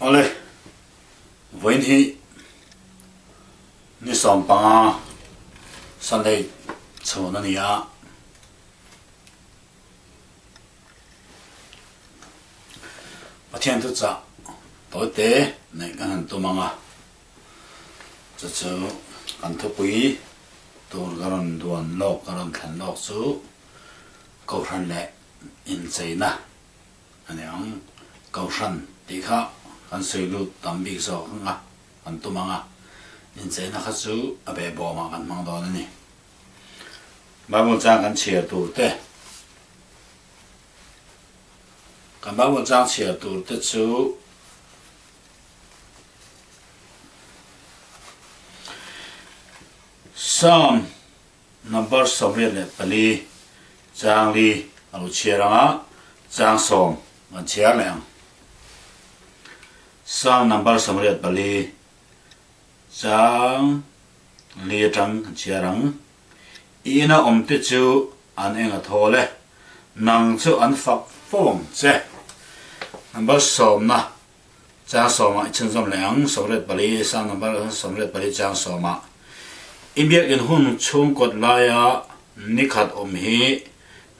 Awle, vawiin hi ni 15 Sunday chhun a ni a. Pathian thuchah tawite neih kan han tum ang a, chu chu kan thupui tur ka rawn duan lawk, ka rawn thlan lawk chu Kohhran leh incheina a ni ang. Kohhran tih kha kan sawi lut tam bik zawk ang a, kan tum ang a, incheina kha chu a behbawmah kan hmang dawn a ni. Bible chang kan chhiar tur te, Kan Bible chang chhiar tur te chu Psalm number 84 chang li a lo chhiar ang a, chang 10 kan chhiar leh ang. Psalm number 84 chang li atang kan chhiar ang. I ina awmte chu an eng a thawl e, nang chu an fak fo ang che. Number sawmna chang sawmah i chhunzawm leh ang, 84, Psalm number 84 chang sawmah. I biakin hun chhungkawt laia ni khat awm hi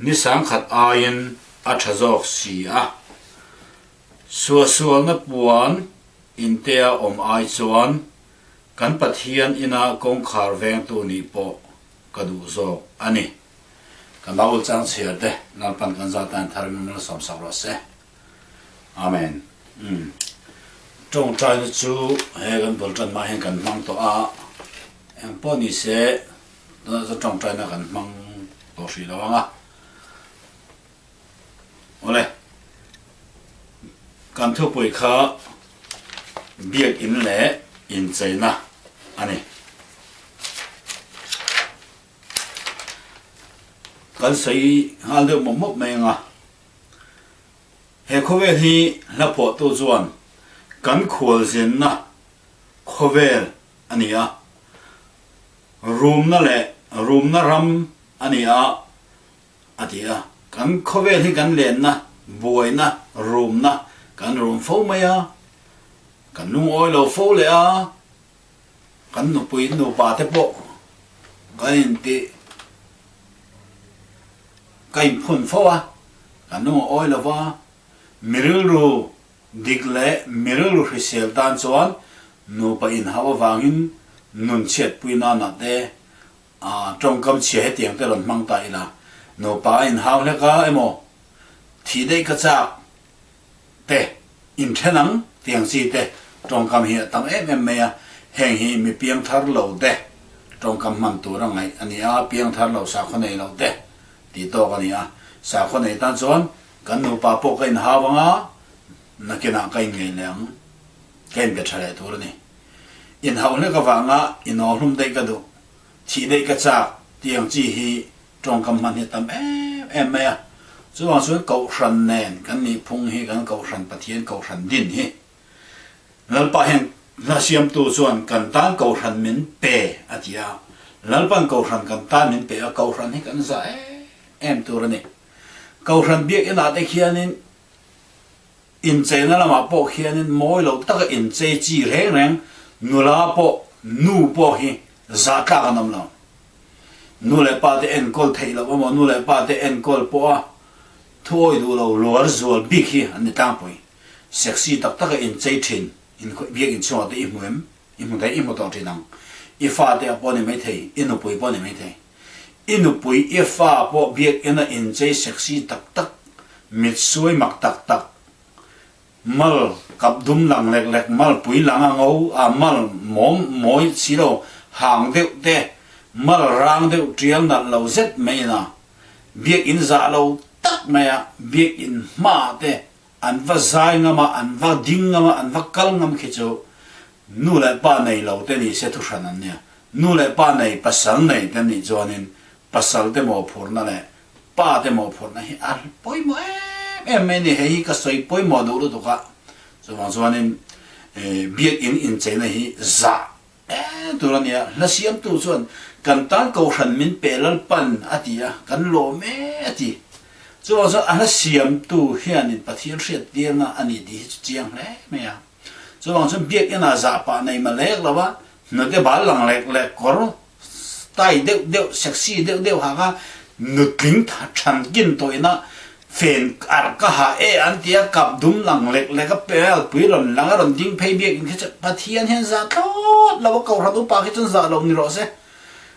ni sangkhat aiin a tha zawk si a. Suahsualna puan intea awm ai chuan Kan Pathian ina kawngkhar vengtu nih pawh ka duh zawk a ni. Kan Bible chang chhiar te Lalpan kan za tan thar in la sawm sak rawh se. Amen. Umm. Tawngtaina chu he kan bul tan mah hian kan hmang tawh a, eng pawh ni se tunah chuan tawngtaina kan hmang tawh hrih lo ang a. Awle, kan thupui kha biakinn leh incheina a ni. Kan sawi nghal deuh mawp mawp mai ang a, he khawvel hi hla phuahtu chuan kan khualzinna khawvel a ni a, rumna leh rumna ram a ni a, A ti a, kan khawvel hi kan lenna, buaina, rumna kan rum fo mai a, kan lungawi lo fo leh a, kan nupui nupa te pawh kan intih ka inphun fo a, kan lungawi lo va, mi rilru dik leh mi rilru hrisel tan chuan nupa inhauh avangin nun chhiatpui nanah te A tawngkam chhia hetiang te rawn hmang ta ila, nupa a inhau hlek a emaw, thih daih ka chak te, inthen ang tiang chi te tawngkam hi a tam em em mai a, heng hi mi piangthar lo te tawngkam hman tur a ngaih a ni a, piangthar lo sakhaw nei lo te tih tawk a ni a, sakhaw nei tan chuan kan nupa pawh ka inhau ang a, nakinah ka inngeih leh ang, ka inbe tha leh tur a ni. Inhauh hlek avanga inawhlum daih ka duh. Thih daih ka chak tih ang chi hi tawngkam hman hi a tam em em mai a. Chuvang chuan Kohhran nen kan nih phung hi kan Kohhran Pathian Kohhran din hi Lalpa hian hla siamtu chuan kan tan Kohhran min pe a ti a. Lalpan Kohhran kan tan min pe a, Kohhran hi kan zah em em tur a ni. Kohhran biakinah te khianin Incheina lamah pawh khianin mawi lo taka inchei chi reng reng nula pawh nu pawh hi zah tlak an awm lo. Nu leh pa te enkawl theih loh emaw nu leh pa te enkawl pawha thuawi duh lo luar zual bik hi an ni tlangpui. Sexy tak taka inchei thin biak inchhungah te i hmu em? I hmu thei, i hmu tawh thin ang. I fate ah pawh ni maithei, i nupui pawh ni maithei. I nupui, i fa pawh biakinn a inchei sexy tak tak, mit suai mak tak tak, mal kap dum lang lek lek, mal pui lang a ngo a, mal mawm mawi si lo, hang deuh te, mal rang deuh tial nalh lo zet mai ina biakinn zah lo tak maia biakinn hma te An va zai ngam a, an va ding ngam a, an va kal ngam khi chu nu leh pa nei lo te ni se thuhran an nia. Nu leh pa nei, pasal nei te nih chuanin pasal te mawhphurhna leh pa te mawhphurhna hi a pawimawh em em mai a ni. Hei hi ka sawi pawimawh duh lutuk a, chuvang chuanin biakinn incheina hi zah em tur a nia. Hla siamtu chuan kan tan kohhran min pe Lalpan a ti a, kan lawm e a ti. Chuvang chuan a hla siamtu hianin Pathian hriattirna a ni tih hi chu chiang hle mai a. Chuvang chuan biakinn ah zahpah nei ma lek lo a, hnute bal lang lek lek kawr style deuh deuh, sexy deuh deuh ha kha nutling than kin tawhina fen arh ka ha e an ti a, kap dum lang lek lek a pelpui rawn lang a rawn ding phei biakinn khi chu Pathian hian zah thlawt lo a, Kohhran upa khi chuan zah lo ni rawh se.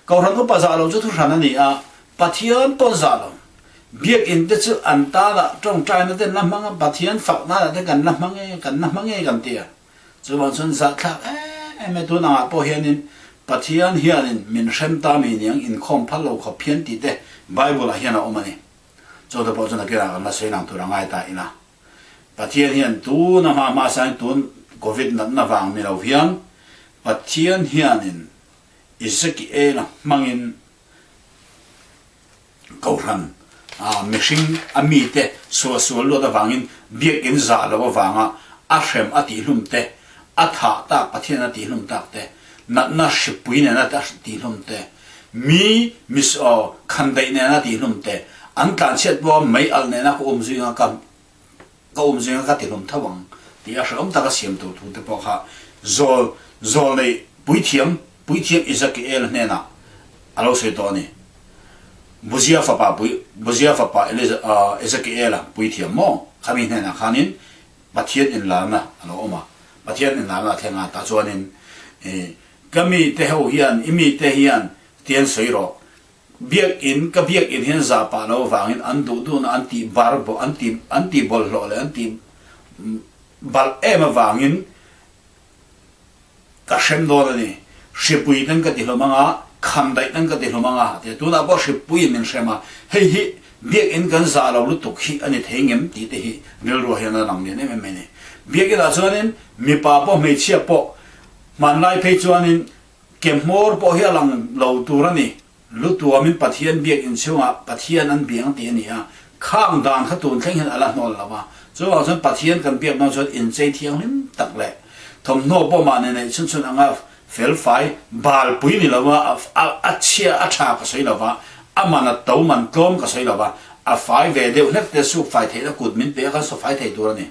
Kohhran upa zah lo chu thuhran a ni a, Pathian pawn zah lo. Biakinn te chu an tanah tawngtaina te an la hmang a, Pathian faknana te kan la hmang e, kan la hmang e kan ti a. Chuvang chuan zahthlak em em e, tun angah pawh hianin Pathian hianin min hrem ta mi niang inkhawm phal lo khawp hian tih te Bible ah hian a awm a ni. Chu te pawh chu nakinah kan la sawi lang tur a ngai ta ila. Pathian hian tun a hma hma sain tun Covid natna vang ni lo hian Pathian hianin Ezekiel-a hmangin Kohhran a mihring a mite suahsual luat avangin biakinn zah lo avanga a hrem a tihlum te, a thah tak Pathian a tihlum tak te, natna hripui nena a tihlum te, mi mis aw khandaih nena a tihlum te, an tlanchhiat pawha mei alh nena ka um zui anga ka ka um zui anga ka tihlum tho ang tih a hrehawm taka siam tur thu te pawh kha zawl zawl nei puithiam puithiam Ezekiel hnenah a lo sawi tawh a ni. Buzia fapa pui Buzia fapa Ezekiel-a puithiam maw khami hnenah khanin Pathian inlarna a lo awm a, Pathian inlarna a thleng a, tah chuanin ka mite ho hian i mite hian tian sawi rawh, biakinn ka biakinn hian zah pah lo avangin an duh duhna an tih bar an tih an tih bawlhhlawh leh an tih balh em avangin Ka hrem dawn a ni. Hripui ten ka ti hlawm ang a, kham daih ten ka ti hlawm ang a tia tunah pawh hripuiin min hrem a, hei hi biakinn kan zah lo lutuk hi a ni thei ngem tih te hi rilruah hian a lang lian em em mai a ni. Biakinah chuanin mipa pawh hmeichhia pawh hmanlai phei chuanin ke hmawr pawh hi a lang lo tur a ni. Lu tuamin Pathian biakinn chhungah Pathian an biang tih a ni a, khang dan kha tun thleng hian a la hnawl lo va. Chuvang chuan Pathian kan biak dawn chuan inchei thianghlim tak leh thawmhnaw pawh mahni neih chhun chhun anga felfai balpui ni lova a chhia a tha ka sawi lova, a man a to man tlawm ka sawi lova, a fai ve deuh hlek te suk fai theihna kut min pe a kan sawfai thei tur a ni.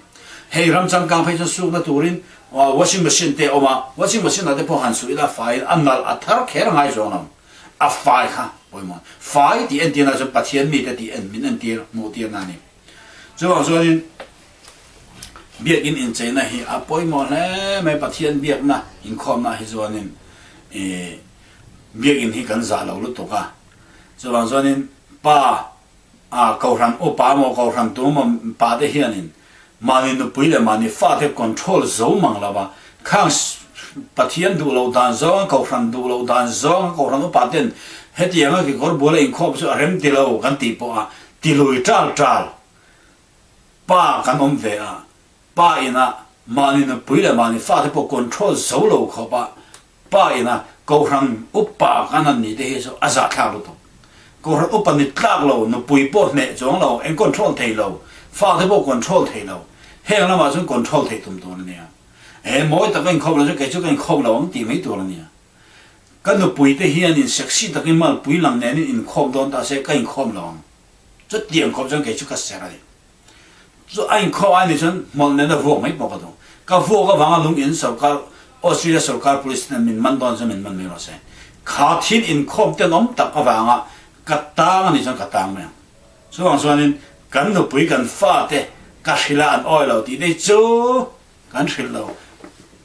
Hei ram changkang phei chuan sukna turin washing machine te a awm a, washing machine ah te pawh han suh ila faiin a nalh a thar kher a ngai zawng lo. A fai kha pawimawh. Fai tih entirna chuan Pathian mite tih en min entir hmuh tirna a ni. Chuvang chuanin biakinn incheina hi a pawimawh hle mai Pathian biakna inkhawmna hi chuanin ih biakinn hi kan zah lo lutuk a. Chuvang chuanin pa A Kohhran upa maw Kohhran tu maw pa te hianin mahni nupui leh mahni fate control zo mang lo va, khang Pathian duh loh dan zawnga Kohhran duh loh dan zawnga Kohhran upa ten hetianga kekawr bula inkhawm chu a rem ti lo kan tih pawh a tilui tal tal pa kan awm ve a, Pa ina mahni nupui leh mahni fate pawh control zo lo khawp a pa ina Kohhran upa kan han nih te hi chu a zahthlak lutuk. Kohhran upa ni tlak lo, nupui pawh hneh chuang lo, eng control thei lo, fate pawh control thei lo, heng lamah chuan control theih tum tur a nia. E mawi taka inkhawm lo chu kei chu ka inkhawm lo ang tih mai tur a nia. Ka nupui te hianin sexy takin malpui lang nenin inkhawm dawn ta se ka inkhawm lo ang. Chutiang khawp chuan kei chu ka ser a ni. Chu a inkhawh ai ni chuan hmawlh nena vuak mai pawh ka duh. Ka vuak avanga lung in sorkar, Australia sorkar police ten min man dawn chuan min man mai rawh se. Kha thil inkhawm tenawm tak avanga ka tang a nih chuan ka tang mai ang. Chuvang chuanin kan nupui kan fate ka hrilh a an awi lo tih te chu kan hrilh lo.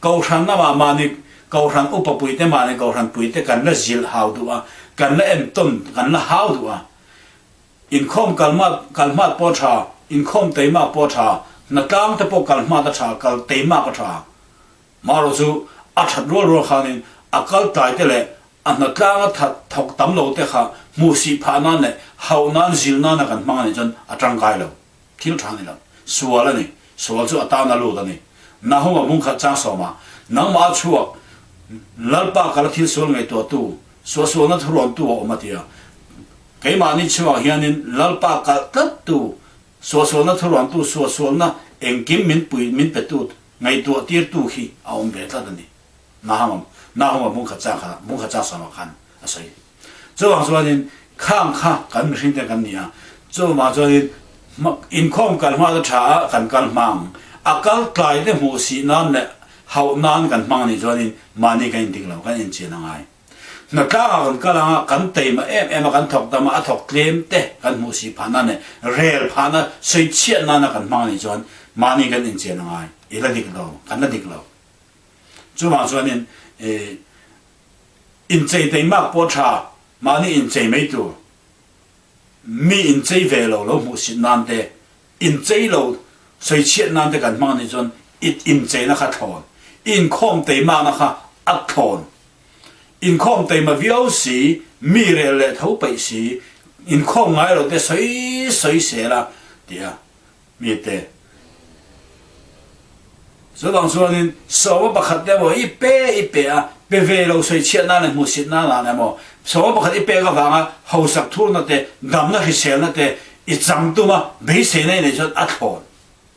Kohhran lamah mahni Kohhran upa puite mahni Kohhran puite kan la zilh hau duh a, kan la entawn kan la hau duh a. Inkhawm kalhmat kalhmat pawh a tha, inkhawm teimak pawh a tha, hnatlang te pawh kalhmat a tha, kal teimak a tha. Marawh chu a that rual rual khanin a kal tlai te leh a hnatlang a that thawk tam lo te kha hmuhsih phah nan leh hauh nan zil nana kan hmang a nih chuan a tangkai lo. Thil tha a ni lo. Sual a ni. Sual chu a tan a lut a ni. Nahuma bungkhat chang sawma nangmah a chhuak Lalpa kala thil sual ngaihtuahtu, suahsualna thurawntu a awm a ti a. Keimahni chhuak hianin Lalpa kalh tlattu, suahsualna thurawntu, suahsualna engkim min pui min petu, ngaihtuah tirtu hi a awm ve tlat a ni. Nahuma Nahuma bungkhat chang kha bungkhat chang sawmah khan a sawi. Chuvang chuanin khang kha kan mihring te kan ni a, chuvangah chuanin inkhawm kal hma chu tha a, kan kal hma ang. A kal tlai te hmuh sih nan leh. hauh nan kan hmang a nih chuanin mahni kan indik lo, kan inchian a ngai. Hnatlangah kan kal ang a, kan teima em em a, kan thawk tam a, a thawk tlem te kan hmuh si phah nan leh rel phah na, sawi chhiat nana kan hmang a nih chuan mahni kan inchian a ngai. I la dik lo, kan la dik lo. Chuvang chuanin inchei teimak pawh tha, mahni inchei mai tur. Mi inchei ve lo lo hmuhsit nan te, inchei lo sawichhiat nan te kan hmang anih chuan it incheina kha thlawn, i inkhawm teimakna kha a thlawn. Inkhawm teima viau si, mi rel leh tho peih si, inkhawm ngai lo te sawi sawi sel a tia. Mite. Chuvang chuanin sawma pakhat emaw i pe i pe a, pe ve lo sawichhiat nan leh hmuhsit nan nan emaw, sawma pakhat i pek avanga hausak thurna te, damna hriselna te i chang tum a, beiseina i neih chuan a thlawn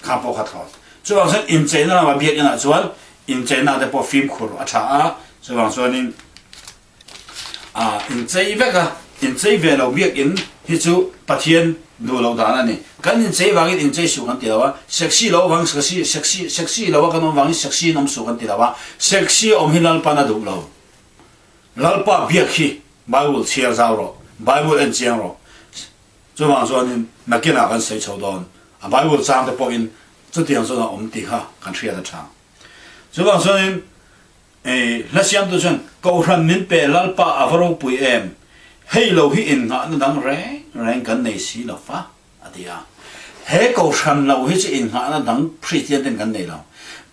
kha pawh kha thlawn. Chuvang chuan incheina lama biakinah chuan incheina te pawh fimkhur a tha a, chuvang chuanin A inchei vek a, inchei ve lo biakinn hi chu Pathian duh loh dan a ni. Kan inchei vangin inchei suh kan ti lo a, sexy lo vang sexy sexy sexy lo a kan awm vangin sexy in awm suh kan ti lo a, sexy awm hi Lalpan a duh lo. Lalpa biak hi Bible chhiar zau rawh, Bible en chiang rawh. Chuvang chuanin nakinah kan sawi chho dawn a, Bible chang te pawhin chutiang chuan a awm tih kha kan hriat a tha. Chuvang chuanin Hla siamtu chuan, Kohhran min pe Lalpa a va ropui em? Hei lo hi innghahna dang reng reng kan nei si lo fa, a ti a. He Kohhran lo hi chu innghahna dang Kristian ten kan nei lo.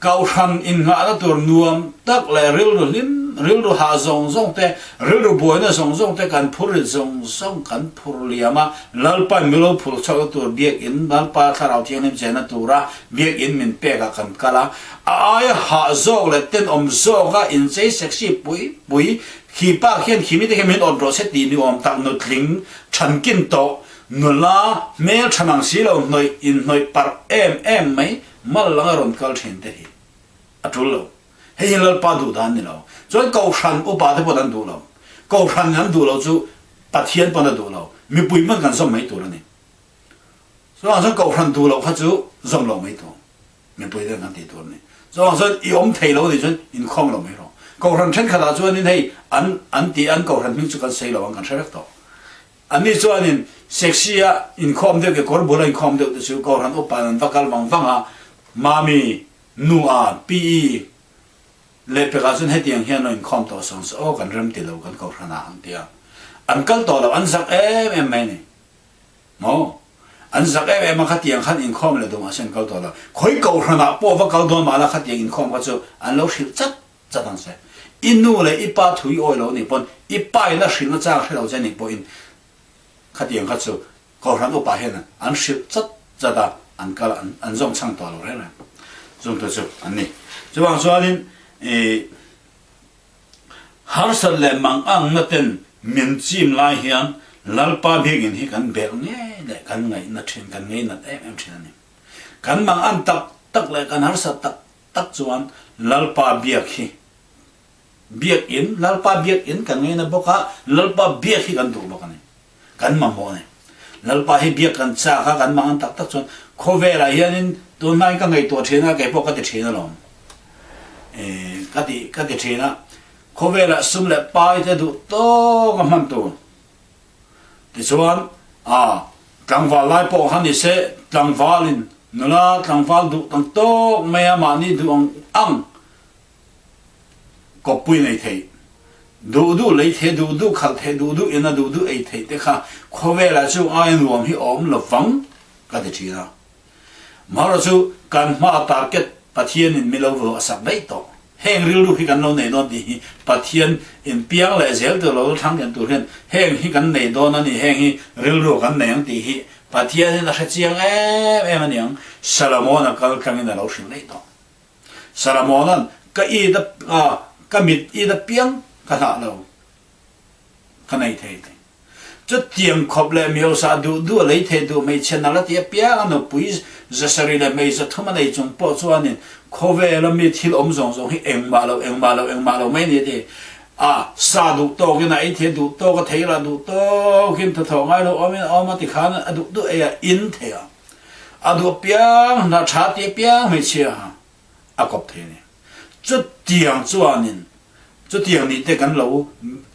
Kohhran innghahna tur nuam tak leh rilru hlim, rilru hah zawng zawng te, rilru buaina zawng zawng te kan phur rit zawng zawng kan phur liam a, Lalpain mi lo phur chhuakna tur biakinn, Lalpa Thlarau Thianghlim chenna tura biakinn min pekah kan kal a, A aia hah zawk leh tenawm zawka inchei sexy pui pui khi pa khian khi mite khian min awt rawh se tih ni awm tak nutling thankin tawh nula hmel tha mang si lo hnawih inhnawih parh em em mai mal langa rawn kal thin te hi a tul lo. Hei hi Lalpa duh dan ni lo. Chuan Kohhran upa te pawh an duh lo. Kohhran an duh lo chu Pathian pawn a duh lo. Mipui pawn kan zawm mai tur a ni. Chuvang chuan Kohhran duh loh kha chu zawm lo mai tur. Mipui ten kan tih tur a ni. Chuvang chuan i awm thei lo anih chuan inkhawm lo mai rawh. Kohhran thenkhatah chuanin hei an an tih an kohhran hming chu kan sawi lo ang kan hre vek tawh. Anni chuanin sexy a inkhawm deuh kekawr bula inkhawm deuh te chu kohhran upain an va kal vang vang a, Mami, nu a, PE lehpekah chuan hetiang hian lo inkhawm tawh sawn se aw kan rem ti lo kan kohhranah an ti a. An kal tawh lo, an zak em em mai a ni. Maw? An zak em em a, khatiang khan inkhawm leh duh mahse an kal tawh lo. Khawi kohhranah pawh va kal dawn mahla khatiang inkhawm kha chu an lo hrilh chat chat ang che. I nu leh i pa thu i awi lo nih pawn i pa in a hrilhna chang hre lo che nih pawhin khatiang kha chu kohhran upa hian an hrilh chat chat a, an kal an zawng chhang tawh lo reng reng. Chungte chu an ni. Chuvang chuanin i. Harsat leh mangangna ten min chim lai hian Lalpa biakinn hi kan belh ngei leh kan ngaihna thin, kan ngeinat em em thin a ni. Kan mangan tak tak leh kan harsat tak tak chuan Lalpa biak hi biakinn, Lalpa biakinn kan ngaina bawk a, Lalpa biak hi kan duh bawk a ni. Kan mamawh a ni. Lalpa hi biak kan chak a, kan mangan tak tak chuan khawvelah hianin tunhmain ka ngaihtuah thin a, keipawh ka ti thin alawm. Ka ti ka ti thin a, khawvelah sum leh pai te duh tawk a hman tur. Tichuan a tlangval lai pawh kha ni se, tlangvalin nula tlangval duh ang tawk mai a, mahni duh ang ang kawppui nei theih, duh duh lei theih, duh duh khalh theih, duh duh ina duh duh ei theih te kha khawvelah chu aia nuam hi awm lo vang ka ti thin a. Marawh chu kan hma target Pathianin mi lo vuah sak daih tawh. Heng rilru hi kan lo nei dawn tih hi Pathian in piang leh zel tur lo la thlang lian tur hian heng hi kan nei dawn a ni, heng hi rilru kan nei ang tih hi Pathianin a hre chiang em em a niang, Solomon-a kal tlangin a lo hrilh daih tawh. Solomona'n, Ka it a, ka mit it apiang ka hlah lo, ka nei thei ti. Chutiang khawp leh miosa duh duh a lei thei duh hmeichhia nal a ti apiang a nupui zasarih leh hmei zathum a nei chung pawh chuanin khawvela mi thil awm zawng zawng hi engmah lo, engmah lo, engmah lo mai ni a ti. A, sa duh tawkin a ei thei a, duh tawk a thei lah duh tawkin thathawh ngai lo awmin a awm a ti khan a duh duh ei a in thei a. A duh apiang, hna tha ti apiang hmeichhia a kawp thei a ni. Chutiang chuanin chutiang nih te kan lo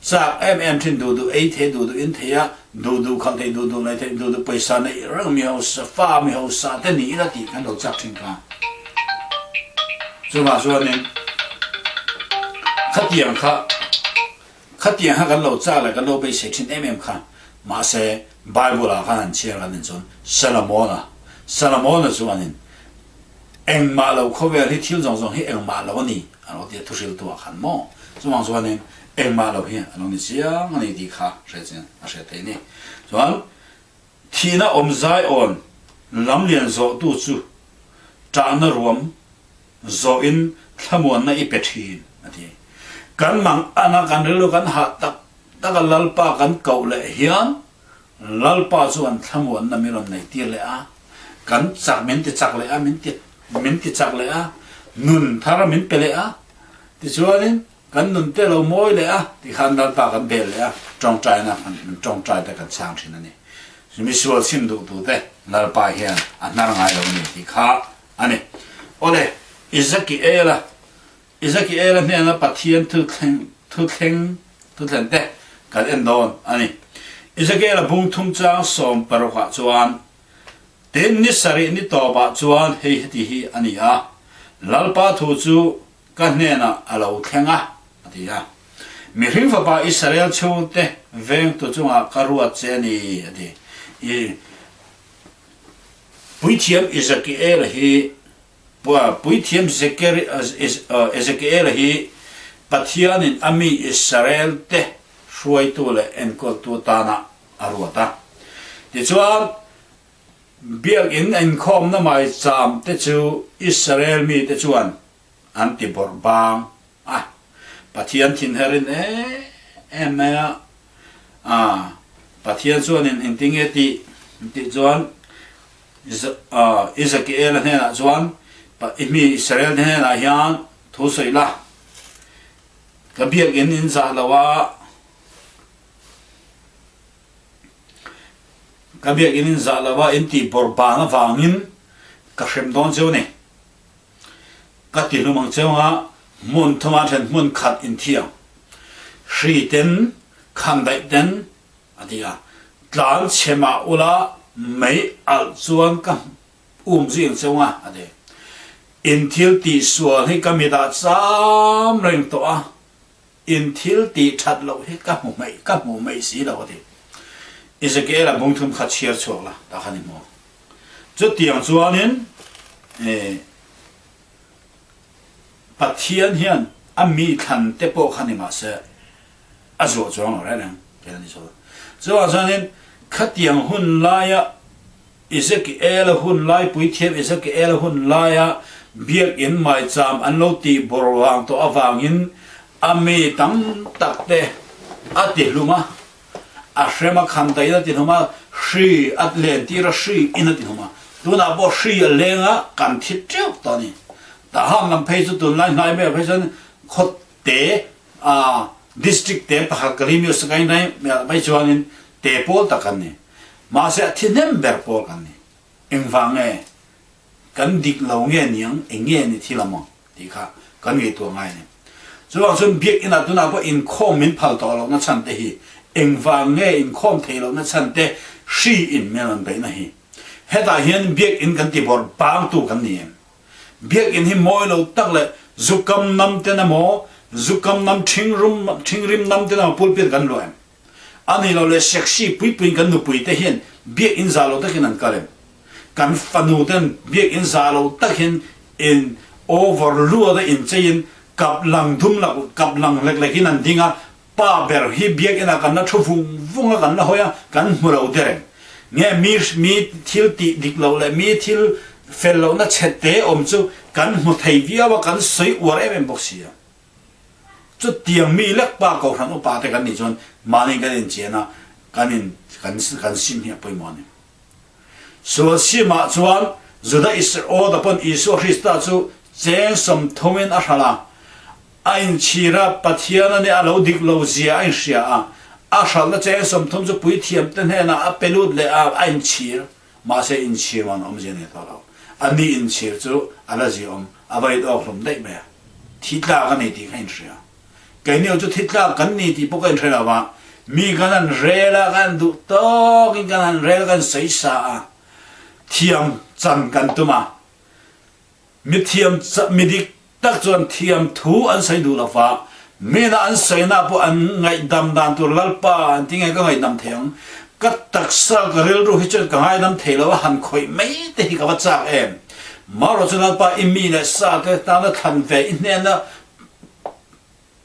chak em em thin, duh duh ei thei, duh duh in thei a, duh duh khalh thei, duh duh nei thei, duh duh pawisa neih reng mi hausa, fa mi hausa te ni ila tih kan lo chak thin kha. Chuvang chuanin khatiang kha khatiang kha kan lo chak leh kan lo beisei thin em em kha. Mahse Bible ah khan an chhiar kan en chuan Solomon-a Solomon-a chuanin Engmah lo khawvel hi thil zawng zawng hi engmah lo a ni a lo ti a, thuhriltu ah khan maw? Chuvang chuanin engmah lo hi a lo ni chiang a ni tih kha hre chiang a hriat theih a ni. Chuan thihna awm zai awn lam lian zawhtu chu ṭahna ruam zawhin thlamuanna i pe ṭhin a ti. Kan mang ana kan rilru kan hah tak tak a Lalpa kan koh leh hian Lalpa chuan thlamuanna min rawn nei tir leh a, kan chak min ti chak leh a, min ti min ti chak leh a, nun thar min pe leh a, tichuanin kan nun te lo mawi leh a, tikhan Lalpa kan bel leh a, tawngtaina kan tawngtai te kan chhang thin a ni. Misual chim duh tu te Lalpa hian a hnar ngai lo a ni tih kha a ni. Awle, Ezekiela Ezekiela hnena Pathian thuthleng thuthleng thuthleng te kan en dawn a ni. Ezekiela bung thum chang 16 ah chuan, Tin, ni sarih ni tawpah chuan hei heti hi a ni a, Lalpa thu chu ka hnenah a lo thleng a, a ti a. Mihring fapa Israel chhungte vengtu chungah ka ruat che a ni, a ti. I Puithiam Ezekiela hi Puithiam Ezekiela hi Pathianin a mi Israelte hruaitu leh enkawltu atana a ruat a. Tichuan, biakinn inkhawmna maicham te chu Israel mite chuan an ti bawrh bang a. Pathian thinherin em em mai a, Pathian chuanin engtinge tih tih chuan Ezekiel-a hnenah chuan, I mi Israel te hnenah hian thu sawi la, ka biakinn in zah lo a, ka biakinn in zah lo a, in tih bawrh ban avangin ka hrem dawn cheu a ni. Ka ti hlum ang cheu anga hmun thuma then hmun khat in thi ang. Hri ten, khandaih ten, A ti a, Tlan chhe mah ula mei alh chuan ka um zui ang cheu nga, a ti. In thil tih sual hi ka mitah cham reng tawh a, in thil tih that loh hi ka hmu hmeih ka hmu hmeih si lo, a ti. Ezekiel-a bungthum kha chhiar chhuak la, tah khan i hmu ang. Chutiang chuanin Pathian hian a mi thlan te pawh kha ni mah se, a zuah chuang lo reng reng tih a ni sawi. Chuvang chuanin khatiang hun laia Ezekiel-a hun lai, puithiam Ezekiel-a hun laia biakinn maicham an lo tih bawr vang tawh avangin a mi tam tak te a ti hlum a, a hrem a khan daih in a ti hlum a, hri a len tir a, hri in a ti hlum a. Tunah pawh hri a leng a, kan thi teuh tawh a ni. Tahan lam phei chu tunlai hnai maiah phei chuan khaw te a district te pakhat ka lim use ka inai mai chuanin te pawl tak kan ni. Mahse a thi hnem ber pawl kan ni. Engvang nge kan dik lo nge niang eng nge ni thil amaw tih kha kan ngaihtuah ngai a ni. Chuvang chuan biakinn ah tunah pawh inkhawm min phal tawh lohna chhan te hi engvang nge inkhawm theih lohna chhan te hri in min rawn beihna hi. Hetah hian biakinn kan ti bawrh bangtu kan ni em? Biakinn hi mawi lo tak leh zu kam nam ten emaw, zu kam nam ṭhingrum, ṭhingrim nam ten emaw pulpit kan luah em? A nih loh leh sexy puipuiin kan nupui te hian biakinn za lo takin an kal em? Kan fanu ten biakinn za lo takin in over luat a incheiin kap lang dum lak, kap lang lek lekin an ding a, Pa ber hi biakinn ah kan la thu vung vung a, kan la hawi a, kan hmu lo der em? Nge mi mi thil tih dik loh leh mi thil fel lohna chhe te awm chu kan hmu thei viau a, kan sawi uar em em bawk si a. Chutiang mi lek pa kohhran upa te kan nih chuan mahni kan inchian a, kan in kan kan sim hi a pawimawh a ni. Sual simah chuan Juda Isriawta pawn Isua Krista chu cheng 30 in a hralh a, a inchhir a, Pathian a nih a lo dik lo zia a inhria a, a hralhna cheng 30 chu puithiamte hnenah a pe lut leh a, a inchhir. Mahse inchhir man awmzia nei tawh lo. A ni inchhir chu a la ziaawm, a va in awk hlum daih mai a. Thi tlak a ni tih ka inhria. Keini chu thi tlak kan ni tih pawh ka inhre lo va, mi kan han rel a, kan duh tawkin kan han rel a, kan sawi sa a, thiam chan kan tum a. Mi thiam mi dik tak chuan thiam thu an sawi duh lo va, mina an sawina pawh an ngaihdam dan tur Lalpa an ti nge ka ngaihdam thei ang, ka taksa ka rilru hi chuan ka ngaidam thei lo a, han khawih mai te hi ka va chak em. Marawh chu Lalpa i mi leh sa te tana thlan ve i hnena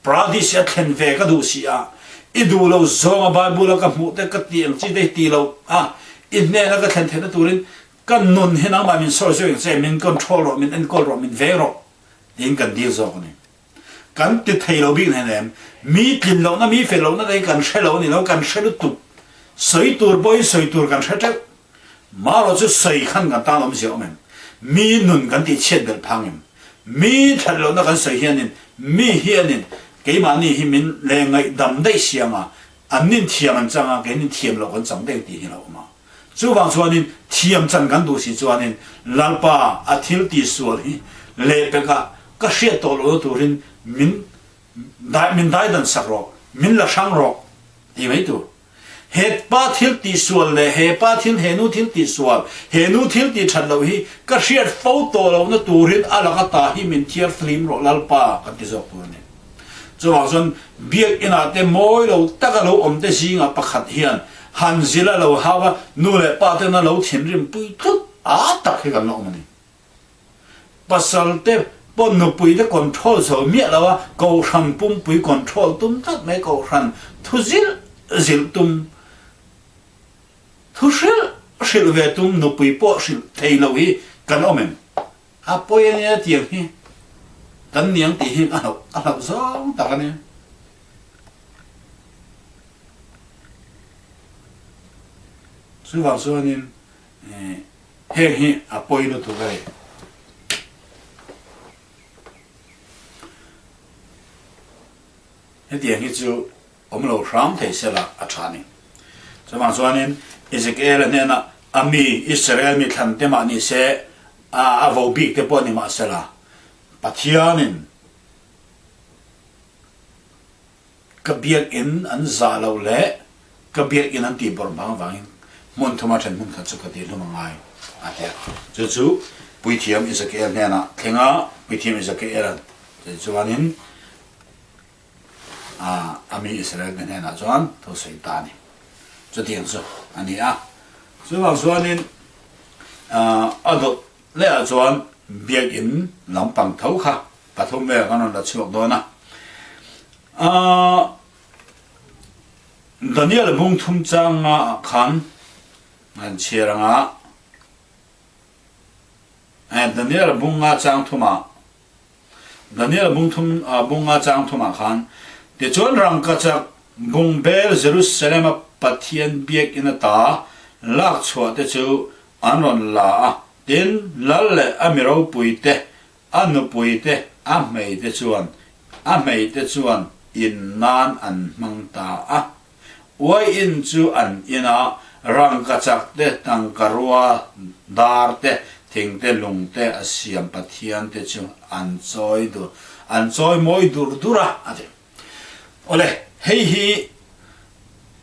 Paradis a thlen ve ka duh si a, i duh lo zawnga Bible a ka hmuh te ka ti ang chi te hi ti lo a, i hnena ka thlen theihna turin ka nun hi nangmah min sawi zawk ang che, min control rawh, min enkawl rawh, min veng rawh tiin kan dil zawk a ni. Kan ti thei lo bik hnen em? Mi tlin lohna, mi fel lohna te hi kan hre lo a ni lo, kan hre lutuk. Sawi tur pawhin sawi tur kan hre teuh. Marawh chu sawi khan kan tan awmzia awm em? Mi nun kan tih chhiat belh phang em? Mi that lohna kan sawi hianin mi hianin keimahni hi min leh ngaihdam daih siam a, an nin thiam an chang a, keinin thiam loh kan chang daih tih hi a lo awm a. Chuvang chuanin thiam chan kan duh si chuanin Lalpa a thil tihsual hi lehpekah ka hriat tawh lohna turin min min daidan sak rawh, min la hrang rawh tih mai tur. He pa thil tihsual leh he pa thil he nu thil tihsual, he nu thil tih that loh hi ka hriat fo tawh lohna turin a laka ta hi min thiar flim rawh Lalpa kan ti zawk tur a ni. Chuvang chuan biakinah te mawi lo taka lo awm te zingah pakhat hian han zil a lo hau a, nu leh pa ten a lo thinrim pui tlut a tak hi kan la awm a ni. Pasal te pawh nupui te control zo miah lo a, kohhran pumpui control tum tlat mai, kohhran thu zilh zilh tum, thu hrilh hrilh ve tum nupui pawh hrilh thei lo hi kan awm em? A pawi a nia tiang hi kan niang tih hi a hlauh a hlauh zawng tak a nia. Chuvang chuanin heng hi a pawi lutuk a ni. Hetiang hi chu awm lo hram thei sela a tha a ni. Chuvang chuanin Ezekiel-a hnenah a mi Israel mi thlan te mah ni se, a vo bik te pawh ni mah sela, Pathianin ka biakinn an zah loh leh ka biakinn an tih bawrh bang avangin hmun thuma then hmun khat chu ka tih hlum a ngai a ti a. Chu chu Puithiam Ezekiel hnenah thleng a, Puithiam Ezekiel-a'n chuanin a mi Israel te hnenah chuan thu sawi ta a ni. Chutiang chu a ni a. Chuvang chuanin a dawt lehah chuan biakinn lampang tho kha pathum vel kan rawn la chhuak dawn a. Daniel bung thum changa ah khan an chhiar anga Daniel bunga chang thumah Daniel bung thum bunga chang thumah khan tichuan rangkachak bungbel Jerusalem a Pathian biakinn ata lak chhuah te chu an rawn la a, tin lal leh a mi ropui te A nupui te, a hmei te chuan, a hmei te chuan in nan an hmang ta a. Uaiin chu an in a, rangkachak te, tangkarua, dar te, thing te, lung te a siam Pathian te chu an chawi dur, an chawi mawi dur dur a, a ti. Awle, hei hi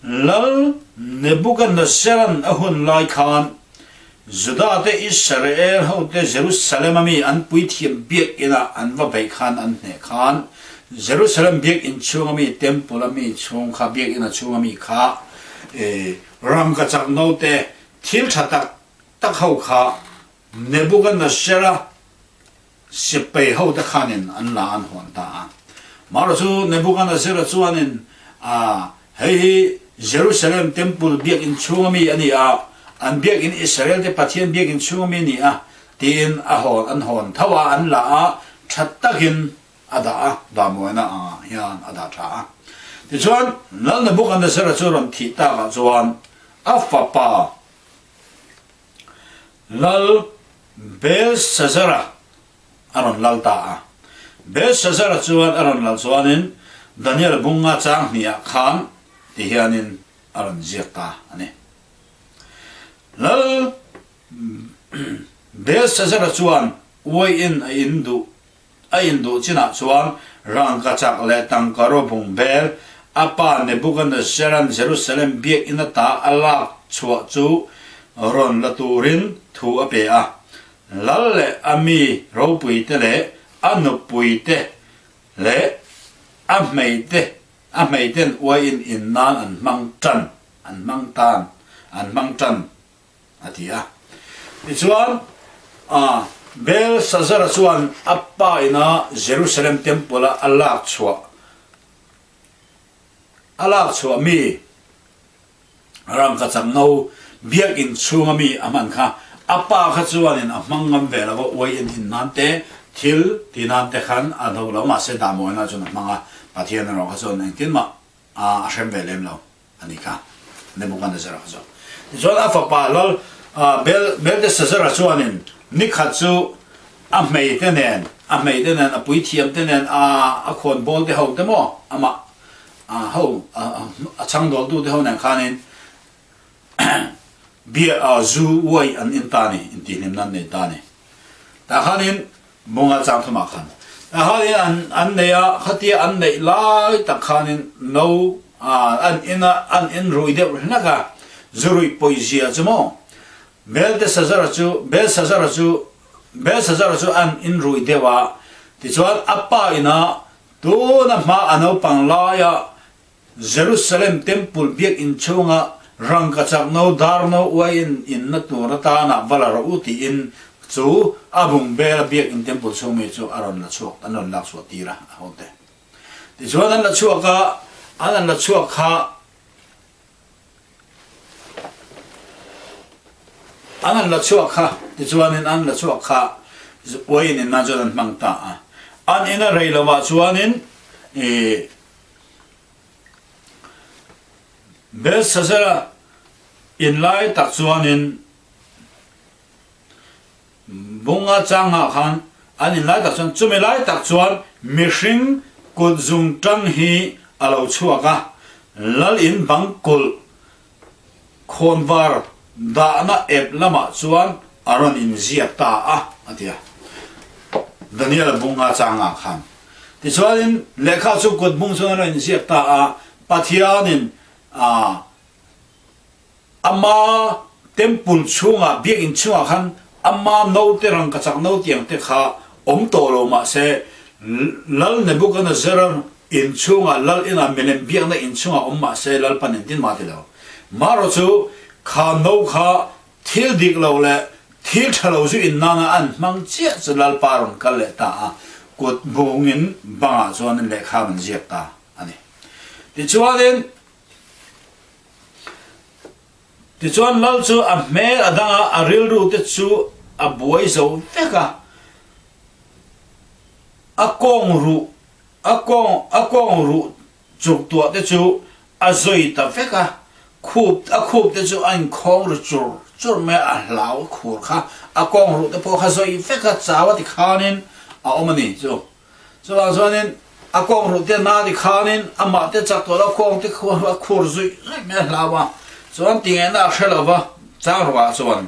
Lal Nebuchadnezzar-a'n a hun lai khan Juda te Israel hote Jerusalem a mi an puithiam biakinn-ah an va beih khan an hneh khan Jerusalem biakinn chhunga mi temple a mi chhung kha biakinn a chhunga mi kha rangkachak note thil tha tak tak ho kha Nebuchadnezzar-a Sipai hote khanin an la an hawn ta a. Mara chu Nebuchadnezzar chuanin a hei hi Jerusalem temple biakinn chhunga mi a ni a, an biakinn Israel te Pathian biakinn chhunga mi a ni a tiin a hawn an hawn tho a, an la a, tha takin a dah a, dahmuaina angah hian a dah tha a. Tichuan Lal Nebuchadnezzar chu rawn thih takah chuan a fapa Lal Belshazzar-a a rawn lal ta a. Belshazzar-a chuan a rawn lal chuanin Daniel bunga chang hniah khan ti hianin a rawn ziak ta a ni. Lal Belshazzar-a chuan uaiin a in duh. A induh chinah chuan rangkachak leh tangkaraw bungbel a pa Nebuchadnezzar-a'n Jerusalem biakinn ata a lak chhuah chu rawn la turin thu a pe a. Lal leh a mi ropuite leh a nupuite leh a hmeite a hmeiten uaiin in nan an hmang tan, an hmang tan, an hmang tan. a ti a. Tichuan, Belshazzar-a chuan a pa ina Jerusalem Temple-a a lak chhuah, a lak chhuah mi rangkachak no biakinn chhunga mi a hman kha a pa kha chuanin a hmang ngam ve lo va, uai en in nan te, thil ti nan te khan a do lo, mahse dahmawina chuan a hmang a, Pathian erawh kha chuan engtin mah a hrem ve lem lo. a ni kha. Nebuchadnezzar-a kha chuan. Tichuan a fapa lal Bel Belteshazzar-a chuanin ni khat chu a hmeite nen, a hmeite nen, a puithiamte nen, a a khawnbawl te ho te maw, amah ho a chhangdawltu te ho nen khanin bia zu uai an in ta a ni, intihhlimna an nei ta a ni. Tah khanin Bunga chang thumah khan a hain an an nei a, khatia an neih lai tak khanin no an in a, an in rui deuh hlek a, zu ruih pawizia chu maw Belteshazzar-a chu Belshazzar-a chu Belshazzar-a chu an in rui deuh a, tichuan a pa ina tuna hma a naupang laia Jerusalem Temple biakinn chhunga rangkachak no dar no uaiin inna tur atana va la rawh u tiin chu a bung bela biakinn Temple chhung mi chu a rawn la chhuak an rawn lak chhuah tir a a hote. Tichuan an la chhuak a, an an la chhuak kha an an la chhuak kha tichuanin an la chhuak kha uaiin inna chuan an hmang ta a. An ina rei lovah chuanin ih Belshazzar-a in lai tak chuanin bunga changah khan an in lai tak chuan chumi lai tak chuan mihring kut zung tang hi a lo chhuak a, lal in bang kulh Khawnvar dahna ep lamah chuan a rawn inziak ta a, a ti a. Daniel-a bunga changah khan. Tichuanin lehkha chu kut bung chuan a rawn inziak ta a, Pathianin ama temple chhungah, biakinn chhungah khan ama note rangkachak no tiang te kha awm tawh lo mahse Lal Nebuchadnezzar-a Inchhungah lal inah milem biakna inchhungah awm mah se Lalpan engtin mah ti lo. Marawh chu kha no kha thil dik lo leh thil tha lo zu in nana an hmang chiah chu Lalpa rawn kal leh ta a, kut bungin bangah chuanin lehkha an ziak ta a ni. Tichuanin Tichuan lal chu a hmel a dang a, a rilru te chu a buai zo vek a, a kawng ruh A kawng a kawng ruh chuk tuah te chu a zawi ta vek a, khup a khup te chu a inkhawng ri chur chur mai a, a hlau a khur kha a kawng ruh te pawh kha zawi vek a, chau a ti khanin a awm a ni chu. Chuvang chuanin a kawng ruh te na ti khanin amah te chak tawh lo kawng te khu a khur zuih zuih mai a hlau a, chuan tingaihna a hre lo va chang ruah chuan.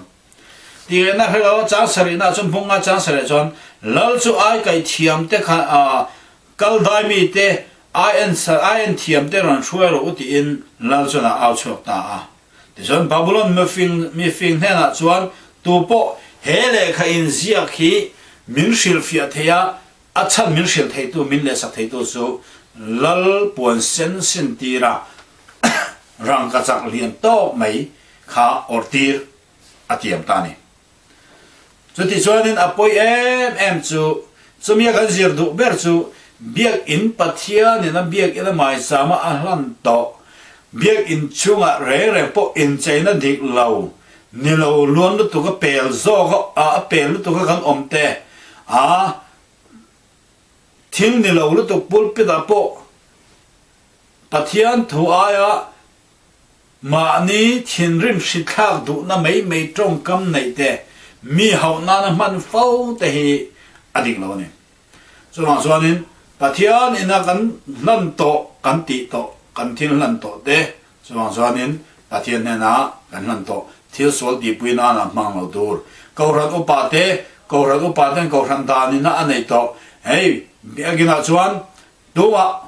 Tirehna hre lo chang sarihna chuan hmunga chang sarih chuan Lal chu ai kaih thiam te kha kal dai mi te ai en ai en thiam te rawn hruai rawh u tiin Lal chuan a au chhuak ta a. Tichuan Babulon mifing mifing hnenah chuan tupawh he lehkha inziak hi min hrilhfiah thei a, a chhan min hrilh theitu min lehsak theitu chu Lal puan sen sin tira rangkachak lian tawk mai kha awrhtir a tiam ta a ni. Chuti chuanin a pawi em em chu, chumia kan zir duh ber chu Biakinn Pathianin a Biakinn a maichama a hlan tawh, Biakinn chungah reng reng pawh incheina dik lo, ni lo luan lutuk a pel zawk a, a pel lutuk a kan awm te, a thil ni lo lutuk pulpit ah pawh Pathian thu aia Mahni thinrim hrithlak duhna mai mai tawngkam neih te, mi hauh nana hman fo te hi a dik lo a ni. Chuvang chuanin Pathian ina kan hlan tawh, kan tih tawh, kan thil hlan tawh te, chuvang chuanin Pathian hnena kan hlan tawh thil sual tihpui nana hmang lo tur. Kohhran upa te, Kohhran upa ten Kohhran dan ina a neih tawh. Hei biakinn ah chuan tumah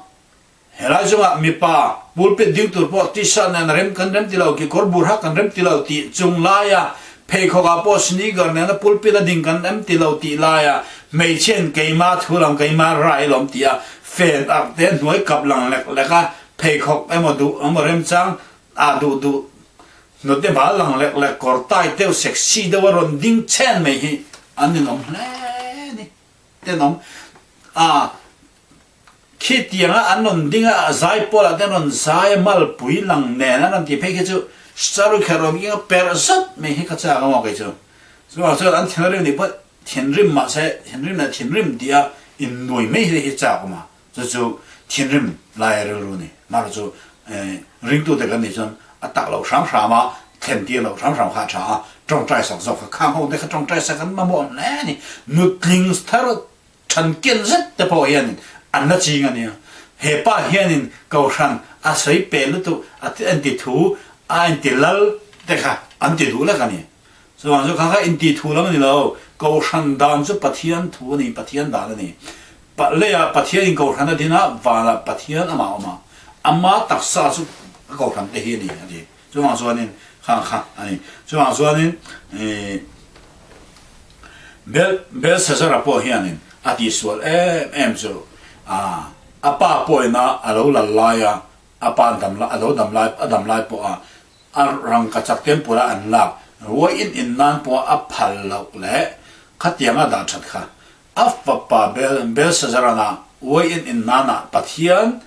Helai chungah mipa pulpit ding tur pawh t-shirt nen rem kan rem ti lo, kekawr bur hak kan rem ti lo tih chung laia pheikhawk ah pawh sneaker nena pulpit a ding kan rem ti lo tih laia hmeichhiain keima thu lam keima rai lawm tih a fen arh te hnuai kap lang lek lek a pheikhawk emaw duh emaw remchang ah duh duh hnute bal lang lek lek kawr tai deuh sexy deuh a rawn ding chen mai hi an ninawm hle a ni. Tenawm a. Khitianga an rawn ding a, zai pawlah te an rawn zai a, malpui lang nen an rawn ti phei khi chu Charu kher rawn keng a perh zat mai hi ka chak a maw kei chu. Chuvang chuan an thinrim nih pawh thinrim mahse thinrim leh thinrim tih a innuai mai hi hi chak awm a, chu chu thinrim laia rilru a ni. Mahra chu ringtute kan nih chuan a tak loh hram hram a, thlen tir loh hram hram kha a tha a, tawngtai sak zawk kha khang ho te kha tawngtai sak an mamawh hle a ni. Nutling thar Than ken zet te pawh hianin an la ching a nia. He pa hianin Kohhran a sawi pe lutuk a inti thu a inti lal te kha an ti duh lek a ni. Chuvang chu kha kha inti thu lam a ni lo, Kohhran dan chu Pathian thu a ni, Pathian dan a ni. Leiah Pathianin Kohhran a din a, vanah Pathian amah a awm a, ama taksa chu Kohhran te hi a ni a ti. Chuvang chuanin khang kha a ni. Chuvang chuanin Bel Belshazzar-a pawh hianin a tihsual em em chu a pa pawhina a lo lal laia a pa dam a lo dam lai a dam lai pawha a rangkachak temple a an lak ruai in in nan pawha a phal loh leh khatianga dah that kha a fapa Bel Belshazzar-ana uai in in nana Pathian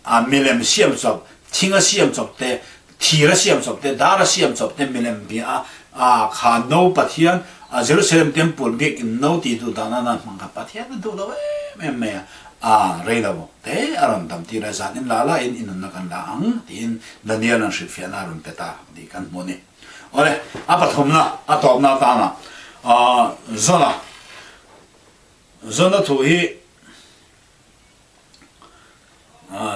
A milem siam chawp, thing a siam chawp te, thir a siam chawp te, dar a siam chawp te milem bia a, a kha no Pathian, a Jerusalem temple biakinn no ti duh dan a nan hmang kha Pathian a duh lo em em mai a, a rei lo te a rawn dam tir a, zan in la la in i nunna kan la ang tiin Daniel an hrilhfiahna a rawn pe ta tih kan hmu a ni. Awle, a pathumna, a tawpna atana Zona, Zona thu hi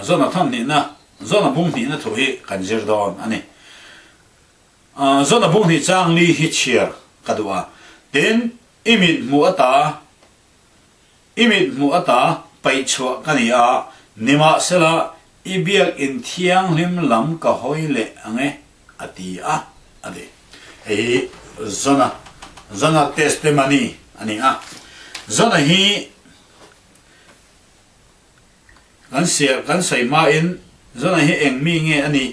Zona thawn hnihna, Zona bung hnihna thu hi kan zir dawn a ni. Zona bung hnih chang li hi chhiar ka duh a. Tin, i mit hmuh ata, i mit hmuh ata paih chhuah ka ni a, nimahsela i biakinn thianghlim lam ka hawi leh ang e, a ti a, a ti. Hei hi Zona, Zona testimony a ni a. Zona hi Kan siah kan sawi hmain Zona hi eng mi nge a nih,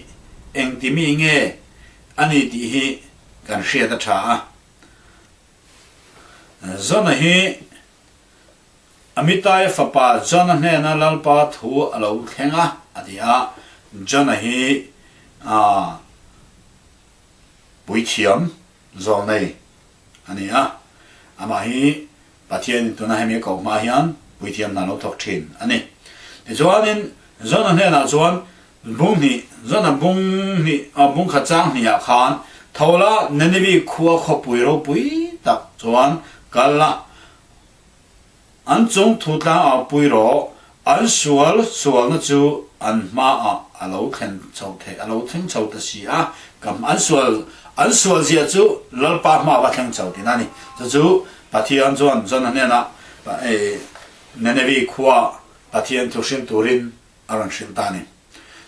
eng ti mi nge a ni tih hi kan hriat a tha a. Zona hi Amitai fapa Jona hnena Lalpa thu a lo thleng a, a ti a. Jona hi puithiam zawlnei a ni a, amah hi Pathianin tuna hemi a koh hma hian puithiam hna lo thawk thin a ni. Tichuanin Jona hnenah chuan bung hnih, Jona bung hnih, bung khat chang hnihah khan tho la Nineveh khua khawpui ropui tak chuan kal la, An chung thu tlang au pui rawh, an sual sualna chu an hmaah a lo thlen chho thei, a lo thleng chho ta si a, ka an sual an sual zia chu Lalpa hmaah va thleng chho tihna a ni. Chu chu Pathian chuan Jona hnenah Nineveh khua Pathian thu hrilh turin a rawn hrilh ta a ni.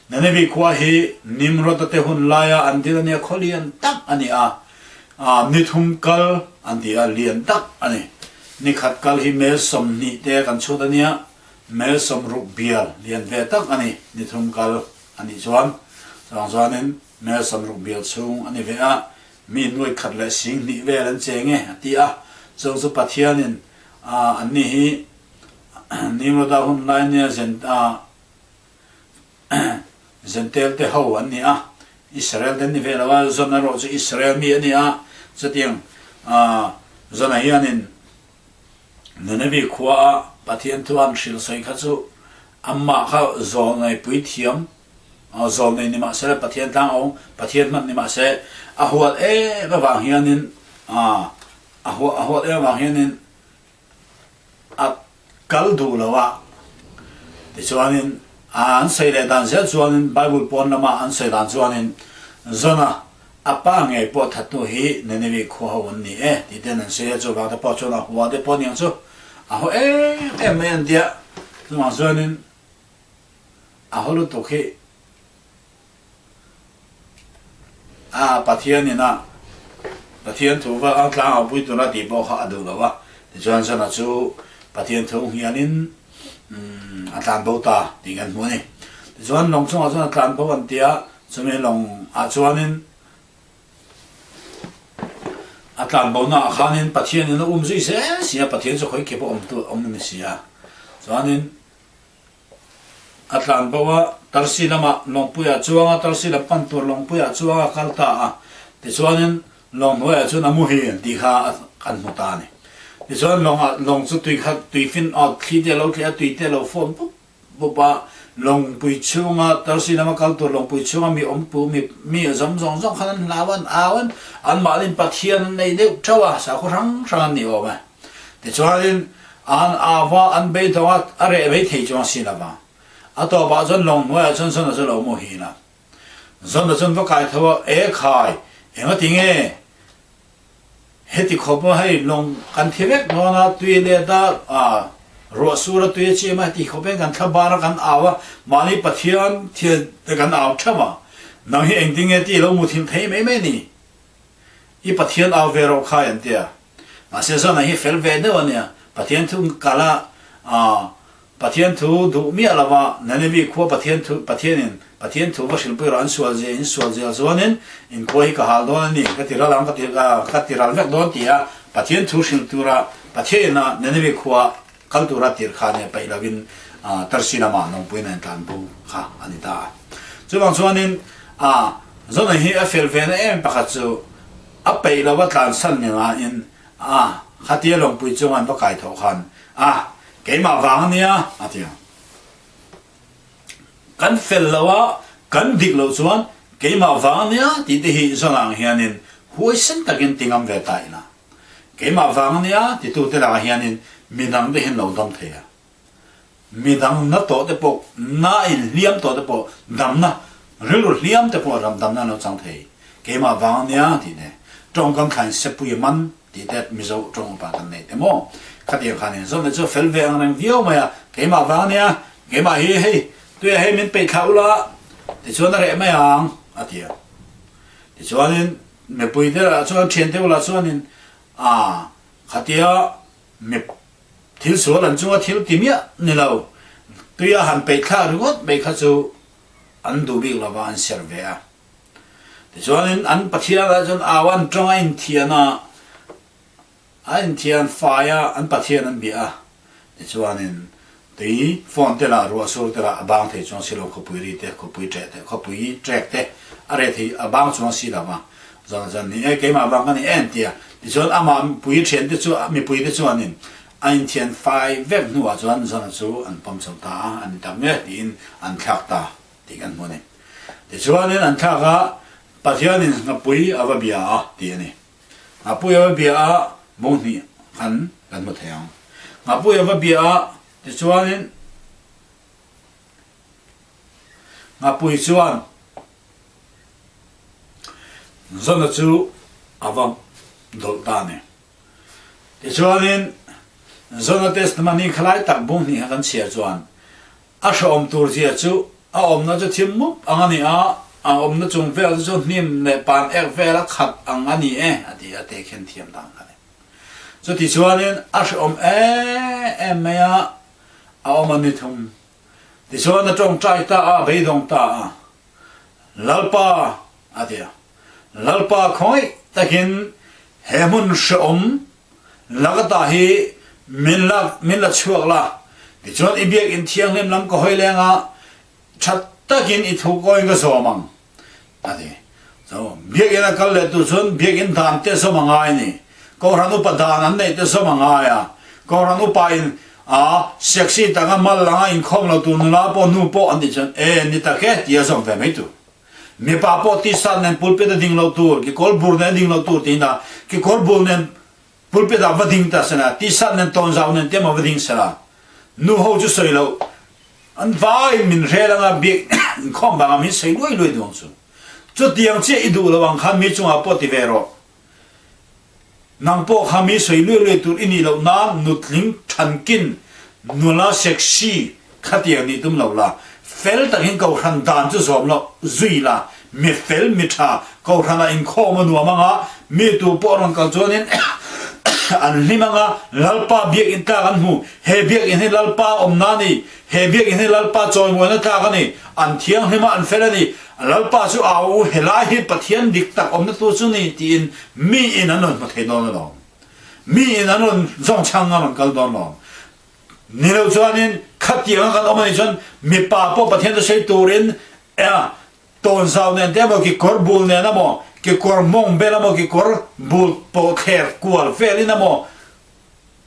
Nineveh khua hi Nimrod-a te hun laia an dil a nia, khaw lian tak a ni a, ni thum kal an ti a, lian tak a ni. Ni khat kal hi mel 20 te kan chhut a nia, mel 60 bial lian ve tak a ni, ni thum kal a nih chuan. Chuvang chuanin mel 60 bial chhung a ni ve a, mi nuai khat leh 2000 vel an cheng e a ti a, chung chu Pathianin anni hi Nimrod-a hun lai nia Zentel te ho an ni a, Israel te an ni ve lo a, Zon erawh chu Israel mi a ni a, chutiang Zona hianin Nineveh khua a Pathian thu an hrilh sawi kha chu amah kha zawlnei puithiam, zawlnei ni mahse Pathian tlang awng, Pathian hman ni mahse a huat em avang hianin a huat em avang hianin a kal duh lo a. Tichuanin an sawi leh dan zel chuanin Bible pawn lama an sawi dan chuanin Zona a pa ngei pawh thattu hi Nineveh khua ho an ni e tih ten an sawi a, chuvang te pawh chuan a hua te pawh aniang chu. A haw em em mai an tia, chuvang chuanin a haw lutuk hi a Pathian ina Pathian thu va ang tlang au pui tura tih pawh kha a duh lo a, tichuan Jona chu Pathian thu nghialin a tlan bo ta tih kan hmu a ni. Tichuan lawng chungah chuan a tlan bo an tia, chumi lawng ah chuanin A tlanbonaah khanin Pathianin a um zui zel si a, Pathian chu khawi kep a awm tu awm a ni si a. Chuanin a tlanbo a, Tarsi lamah lawngpuiah chuang a, Tarsi lam pan tur lawngpuiah chuang a kal ta a. Tichuanin lawng hnuaiah chuan a muhil tih kha kan hmu ta a ni. Tichuan lawngah lawng chu tui kha tui fin awt thli te a lo tleh a, tui te a lo fawm pup Pupa lawngpui chhunga Tarsi lama kal tur lawngpui chhunga mi awmpu mi mi a zawm zawng zawng khan an hlau a, an au a, anmahniin Pathian an nei deuh theuh a, sakhaw hrang hrang an ni awm e. Tichuanin an au a, an beidawng a, a reh mai thei chuang si lova. A tawpah chuan lawng hnuaiah chuan Zona chu lo muhil a. Zona chuan va kai tho a, E khai, engati nge? Heti khawp a hei lawng kan thi vek dawn a, tui let a, ruah sur a tui a chim a, heti khawp hian kan thla bar a kan au a, mahni Pathian thil te kan au theuh a, nang hi engtin nge tih lo muthilh thei mai mai ni? I Pathian au ve rawh khai an ti a. Mahse Zana hi fel ve deuh a nia, Pathian thu kal a, Pathian thu duh miah lo va, Ninevi khua Pathian thu, Pathianin Pathian thu va hrilhpui rawh, an sual zia, in sual zia chuanin in khua hi ka hal dawn a ni, ka ti ral ang, ka ti, ka ti ral vek dawn tia Pathian thu hrilh tura Pathianina Ninevi khua kal tura tir kha nia peih lovin Tarsi lama nawngpuiin a intlan bo kha a ni ta a. Chuvang chuanin Jonah hi a fel ve na em pakhat chu a peih lo va tlansan ni nain a khatia lawngpui chunga an va kai thawh khan a Keimah vang a nia, a ti a. Kan fel lo a, kan dik loh chuan keimah vang a nia tih te hi zawn ang hianin huaisen takin ti ngam ve ta ila. Keimah vang a nia titute lakah hianin midang te hian lo dam thei a. Midang na tawh te pawh, na inhliam tawh te pawh damna, rilru hliam te pawh ram damna an lo chang thei. Keimah vang a nia tih te, tawngkam thlain sepui a man. Tih te Mizo tawng upa kan nei te maw? Khatiang khan in zawm leh chu fel ve ang reng viau mai a, keimah vang ania, keimah hi hei tuia hei min peih thlah ula tichuan a reh mai ang a ti a. Tichuanin mipui te lah chuan thian te ulah chuanin a khatia mi thil sual an chunga thil ti miah ni lo tuia han peih thlak ringawt mai kha chu an duh bik lova an ser ve a. Tichuanin an Pathian ah chuan au an tawng a inthian a, a inthian fai a, an Pathian an bia a. Tichuanin tui phone te lah ruah sur te lah a bang thei chuang si lo, khawpui ri te, khawpui ṭeh te, khawpui ṭek te a reh thei a bang chuang si lo va. Zan zan ni e keimah vang ka ni en tia. Tichuan amah mipui ṭhian te chu mipui te chuanin a inthian fai vek hnuah chuan zan chu an pawm chho ta a, an ni tak nge tiin an thlak ta. Tih kan hmu a ni. Tichuanin an thlak a, Pathianin Nghapui a va bia a tih a ni. Nghapui a va bia a, bung hnih khan kan hmu thei ang. Nghapui a va bia a, tichuanin Nghapui chuan Zona chu a va dawlh ta a ni. Tichuanin Zona testimony khalai tak bung hnih kha kan chhiar chuan A hrehawm tur zia chu a awmna chu thim mup ang a ni a, a awmna chung vel te chu hnim leh pan ek vel a khat ang a ni e, a ti a, te khen thiam dan a ni. Chuti chuanin a hrehawm em em mai a, a awm a ni thum. Tichuan a tawngtai ta a, a beidawng ta a, Lalpa, a ti a, Lalpa khawngaih takin he hmun hrehawm Laka hi min la min la chhuak la, tichuan i biakinn thianghlim lam ka hawi leng a, tha takin i thu kawiin ka zawm ang, a ti. So, biakinn a kal leh tu chuan biakinn dan te zawm a ngai a ni. Kohhran upa dan an neih te zawm a ngai a. Kohhran upa in a sexy taka mal anga inkhawm lo tur nula pawh nu pawh an tih chuan e ni tak e tia zawm ve mai tur. Mipa pawh t-shirt nen pulpit a ding lo tur, kekawr bur nen a ding lo tur tiin a kekawr bur nen pulpit ah va ding ta sela, t-shirt nen tawnzau nen te maw va ding sela. Nu ho chu sawi loh, an vai min hrel anga biak inkhawm vanga min sawi luai luai duh ang chu. Chutiang chiah i duh lo ang khan mi chungah pawh ti ve rawh. Nang pawh kha mi sawi luai luai tur i nih loh nan nutling thankin nula sexy khatiang nih tum lo la, fel takin kohhran dan chu zawm loh zui la, mi fel mi tha kohhranah inkhawm a nuam anga mi tu pawh rawn kal chuanin an hlim anga Lalpa biakinn tlak an hmu, he biakinn hi Lalpa awmna a ni, he biakinn hi Lalpa chawimawina tlak a ni, an thianghlim a an fel a ni, Lalpa chu au u, helai hi Pathian dik tak awmna tur chu ni tiin mi in an rawn hmu thei dawn alawm. Mi in an rawn zawng chhang a rawn kal dawn alawm. Ni lo chuanin khatianga kan awm anih chuan mipa pawh Pathian chu sawi turin ea tawnzau nen te emaw kekawr bul nen emaw kekawr mawng bel emaw kekawr bul pawh thler kual velin emaw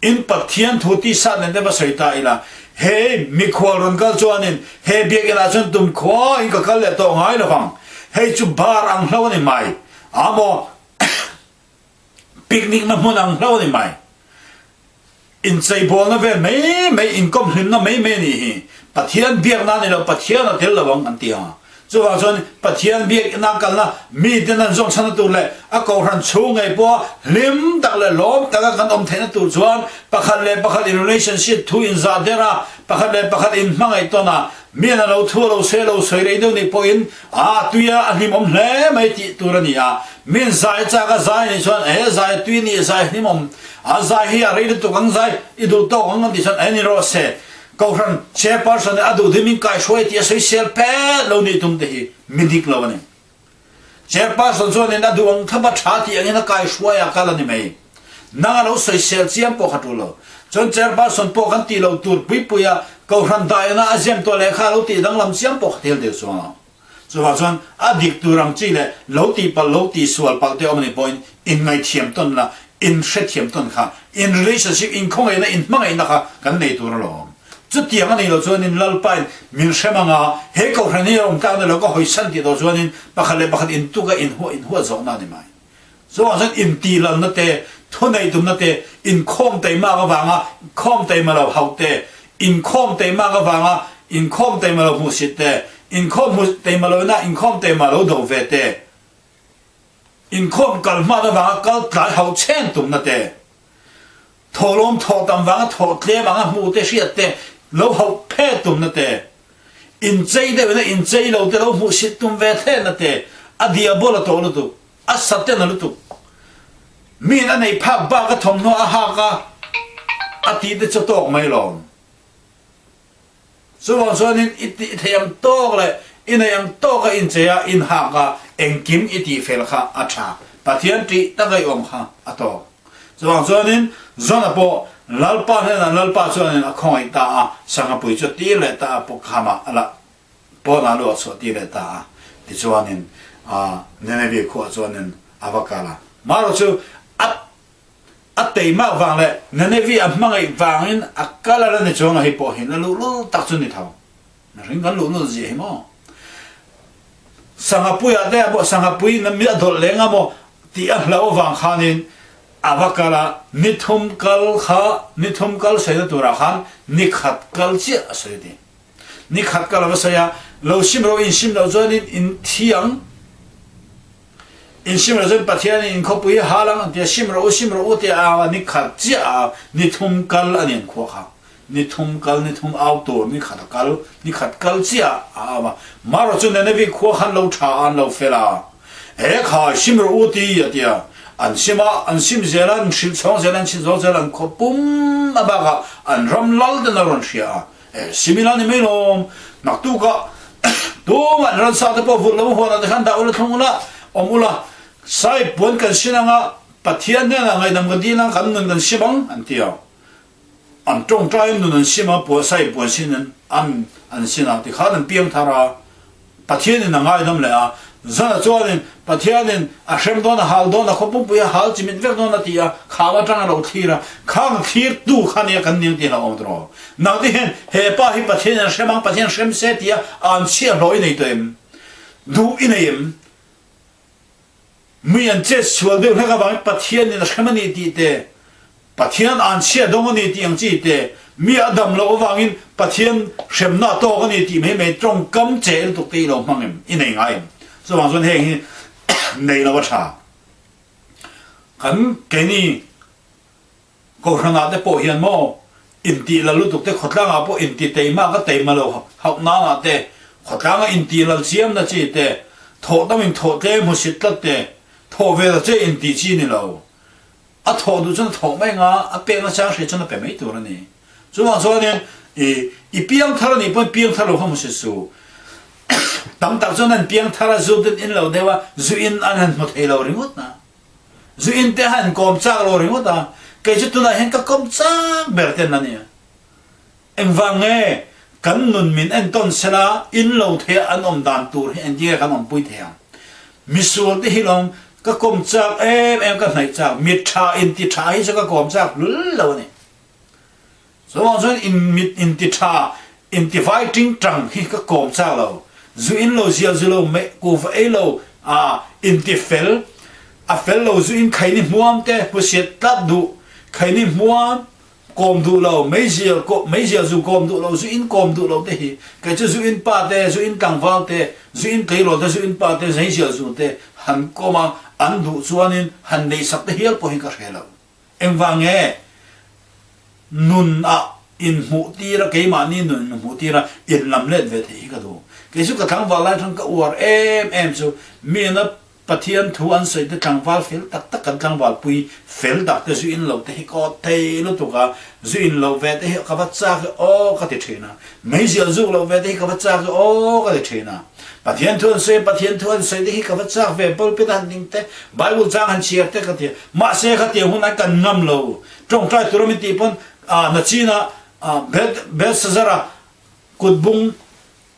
In Pathian thu tisa nen te va sawi ta ila, hei mikhual rawn kal chuanin he biakinn ah chuan tum khua in ka kal leh tawh ngai lovang, hei chu bar ang hlo a ni mai, a maw picnic na hmun ang hlo a ni mai, incheibawlna vel mai mai, inkawmhlimna mai mai a nih hi, Pathian biakna a ni lo, Pathian a tel lo ang an ti ang. Chuvang chuan Pathian biakina kalna miten an zawng chhanna tur leh a kohhran chhung ngei pawha hlim tak leh lawm taka kan awm theihna tur chuan pakhat leh pakhat in relationship thu inzah der a, pakhat leh pakhat in hmangaih tawn a, mian a lo thu a lo sawi a lo sawi rei deuh nih pawhin a tui a a hlimawm hle mai tih tur a ni a. Min zai chak a zai nih chuan he zai tui nih zai hlimawm a zai hi a rei lutuk ang zai i duh tawk ang an tih chuan en i rawh se. Kohhran chairperson nih a duh ding min kaihhruai tih a sawisel pet lo nih tum te hi mi dik lo a ni. Chairperson chuanin a duh ang thlap a tha tih angin a kaihhruai a kal a ni mai. Nang a lo sawisel chiam pawh kha tul lo. Chuan chairperson pawh kan tih lo tur puipui a kohhran daihna a zem tawh lehkha a lo tih danglam chiam pawh kha thil deuh chuang lo. Chuvang chuan a dik tur ang chi leh lo tih palh lo tih sual palh te awm a nih pawhin inngaithiam tawn la, inhrethiam tawn kha, in relationship, inkhawngaihna, inhmangaihna kha kan nei tur alawm. Chutiang a nih loh chuanin Lalpain min hrem anga he kohhran hi a awm tlak na lo ka hawisan tih tawh chuanin pakhat leh pakhat intuka inhuah inhuah zawhna a ni mai. Chuvang chuan intihlalna te, thunei tumna te, inkhawm teimak avanga khawm teima lo hauh te, inkhawm teimak avanga inkhawm teima lo hmuhsit te, inkhawm hmu teima loina inkhawm teima lo do ve te, inkhawm kal hmat avanga kal tlai hauh chen tumna te, Thawhlawm thawh tam vanga thawh tlem anga hmuh te hriat te lo hauh phet tumna te, inchei deuh ina inchei lo te lo hmuhsit tum ve thlenna te, a diabol a tawh lutuk, a saten a lutuk. Miin a nei phak bak a thawmhnaw a hak a, a tih te chu tawk mai lawm. Chuvang chuanin i tih theih ang tawk leh i neih ang tawka inchei a, inhak a, engkim i tih fel kha a tha. Pathian tih taka i awm kha a tawk. Chuvang chuanin Jona pawh Lalpa hnenah Lalpa chuanin a khawngaih ta a, Sangapui chu tir leh ta a, Pawkhamah a lah pawnah lu a chhuah tir leh ta a. Tichuanin Nineveh khuah chuanin a va kal a. Marawh chu a A teimak vang leh Nineveh a hmangaih vangin a kal a la ni chuang a hei pawh hi la luhlul tak chu ni tho. Mihring kan luhlul zia hi maw? Sangapui ah te ah pawh Sangapui in mi a dawlh leng a maw tih a hlauh avang khanin a va kal a, ni thum kal kha ni thum kal sawi na turah khan ni khat kal chiah a sawi a ti. Ni khat kal a va sawi a, lo sim ro in sim loh chuanin in thi ang. In sim rawh chuan Pathian in khawpui hi hal ang an ti a, sim rawh u, sim rawh u tia a au a, ni khat chiah a au, ni thum kal a ni an khua kha. Ni thum kal, ni thum au tur, ni khat a kal, ni khat kal chiah a au a. Marawh chu Nineveh khua khan lo tha a, an lo fel a. E khai, sim rawh u ti a ti a. An sim a, an sim zel a, an hrilh chhawng zel a, an chhin zawng zel a, an khaw pum a bakah an ram lal ten a rawn hria a. Simila ni mai lawm, naktukah tumah ransa te pawh vulh lo huanah te khan dah ula thlung ula, awm ula, sai puan kan sin anga Pathian hnenah ngaihdam kan dil ang kan nun kan sim ang an ti a. An tawngtaiin nun an sim a, sai puan sin an an sin a, tikhan an piang thar a. Pathianin a ngaidam leh a, Zana chuanin Pathianin a hrem dawn, a hal dawn, a khaw pumpui a hal chimit vek dawn a ti a, kham atang a lo thlir a, khang thlirtu kha nia kan ning tih hlauhawm tawh. Nangte hian he pa hi Pathianin a hrem ang, Pathian hrem se tia an chhiahhlawh i nei tawh em? Duh i nei em? Mi an chet sual deuh hlek avangin Pathianin a hrem a ni tih te, Pathian an chhiah dawng a ni tih ang chi te, mi a dam loh avangin Pathian hremna a tawk a ni tih mai mai tawngkam che lutuk te i lo hmang em? I nei ngai em? Chuvang chuan heng hi nei lo a tha. Kan keini Kohhranah te pawh hian maw intih lal lutuk te khawtlangah pawh inti teima ka teima lo hauh nanah te khawtlanga intih lal chiamna chi te thawh tamin thawh tlem hmusit tlat te thawh ve ta che intih chi ni lo. A thawh duh chuan a thawh mai anga a pekna chang hria chuan a pe mai tur a ni. Chuvang chuanin i i piangthar a nih pawhin piangthar lo kha hmusit su. Tam tak chuan an piangthar a zu ten in lo deuh a zu in an han hmu thei lo ringawt a. Zu in te han kawm chak lo ringawt a, kei chu tunah hian ka kawm chak ber ten a nia. Engvang nge kan nun min entawn sela in lo theia an awm dan tur hi engtin nge kan awmpui thei ang? Misual te hi lawm ka kawm chak em em ka hnaih chak, mit tha inti tha hi chu ka kawm chak lul lo a ni. Chuvang chuan in mit inti tha, inti vai ting tang hi ka kawm chak lo. Zu in lo, zial zu lo, meh kuva ei lo, aa inti fel, a fel lo zu in khaini hmuam te hmusiat tlat duh, khaini hmuam kawm duh lo, meizial meizial zu kawm duh lo, zu in kawm duh lo te hi kei chu zu in pa te, zu in tlangval te, zu in tleirawl te, zu in pa te, meizial zu te han kawm a, an duh chuanin han neihsak te hial pawh hi ka hre lo. Engvang nge nun ah inhmuh tir a, keimahni nun inhmuh tir a, inlam let ve theih hi ka duh. Kei chu ka tlangval lai thang ka uar em em chu mi ina Pathian thu an sawi te tlangval fel tak tak kan tlangval pui fel dak te zu in lo te hi ka awt thei lutuk a, zu in lo ve te hi ka va chak e aw ka ti thin a, meizial zuk lo ve te hi ka va chak e aw ka ti thin a. Pathian thu an sawi a, Pathian thu an sawi te hi ka va chak ve, pulpit a han ding te, Bible chang han chhiar te ka ti a, mahse khatiang hunah kan ngam lo. Tawngtai tura min tih pawn nachina Belshazzar-a kutbung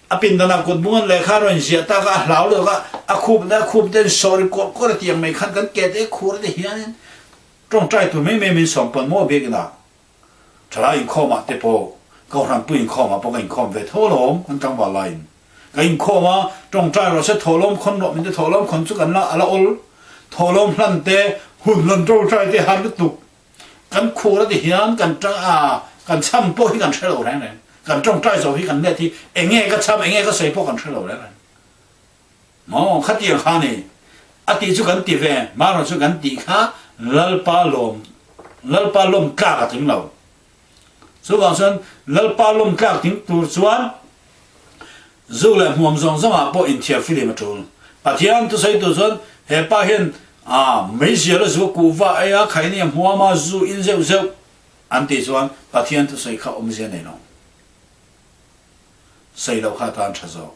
a pindanah kutbung an lehkha a rawn ziah tak a, a hlau lutuk a, a khup leh a khup te an sawri kuah kuah a tiang mai khan kan ke te khur te hianin tawngtai tur mai mai min sawm pawn maw biakina. Thalai inkhawmah te pawh, Kohhranpui inkhawmah pawh ka inkhawm ve tho alawm, kan tlangval laiin. Ka inkhawm a, tawngtai rawh se, thawhlawm khawn rawh min ti, thawhlawm khawn chu kan la a la awl. Thawhlawm hlan te, hun hlan tawngtai te har lutuk. Kan khur a ti hian kan tang a, kan cham pawh hi kan hre lo reng reng. Kan tawngtai zo hi kan let hi enge ka cham, enge ka sawi pawh kan hre lo reng reng. Maw, khatiang kha ni. A tih chu kan ti ve, marawh chu kan tih kha Lalpa lawm, Lalpa lawm tlak a tling lo. Chuvang chuan Lalpa lawm tlak ting tur chuan zu leh hmuam zawng zawngah pawh inthiar filim a tul. Pathian thusawi tur chuan he pa hian a meizial a zu a kuhva ei a, khaini a hmuam a, zu in zeuh zeuh an tih chuan Pathian thusawi kha awmzia nei lo. Sawi loh kha atan tha zawk.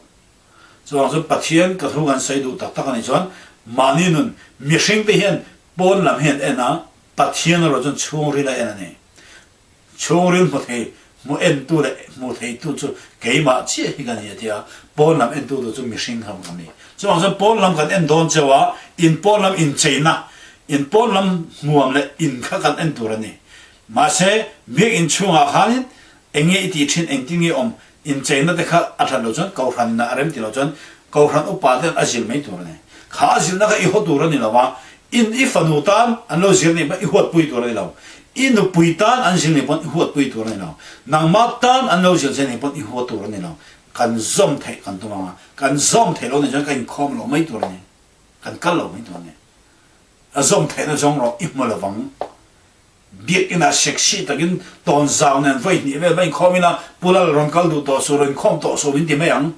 Chuvang chuan Pathian ka thu kan sawi duh tak tak a nih chuan mahni nun mihring te hian pawn lam hi an en a, Pathian erawh chuan chhungril a en a ni. Chhungril hmu thei, hmu entu leh hmu theitu chu keimah chiah hi ka ni a ti a, pawn lam entu tur chu mihring ho kan ni. Chuvang chuan pawn lam kan en dawn cheu a, in pawn lam incheina, in pawn lam hmuam leh in kha kan en tur a ni. Mahse, biakinn chhungah khanin Eng nge i tih thin, engtin nge awm, incheina te kha a that loh chuan Kohhran inah a rem ti loh chuan Kohhran upa ten a zil mai tur a ni. Kha a zilna kha i haw tur a ni lo a, in i fanu tan an lo zir nih pawn i huatpui tur a ni lo, i nupui tan an zil nih pawn i huatpui tur a ni lo, nangmah tan an lo zil che nih pawn i hua tur a ni lo. Kan zawm theih kan tum ang a, kan zawm theih loh nih chuan kan inkhawm loh mai tur a ni, kan kal loh mai tur a ni. A zawm theihna zawng rawh i hmu lovang. Biakinah sexy takin tawn zau nen vawi hnih vel va inkhawm ila Pu Lal rawn kal duh tawh suh, rawn inkhawm tawh suh min ti mai ang.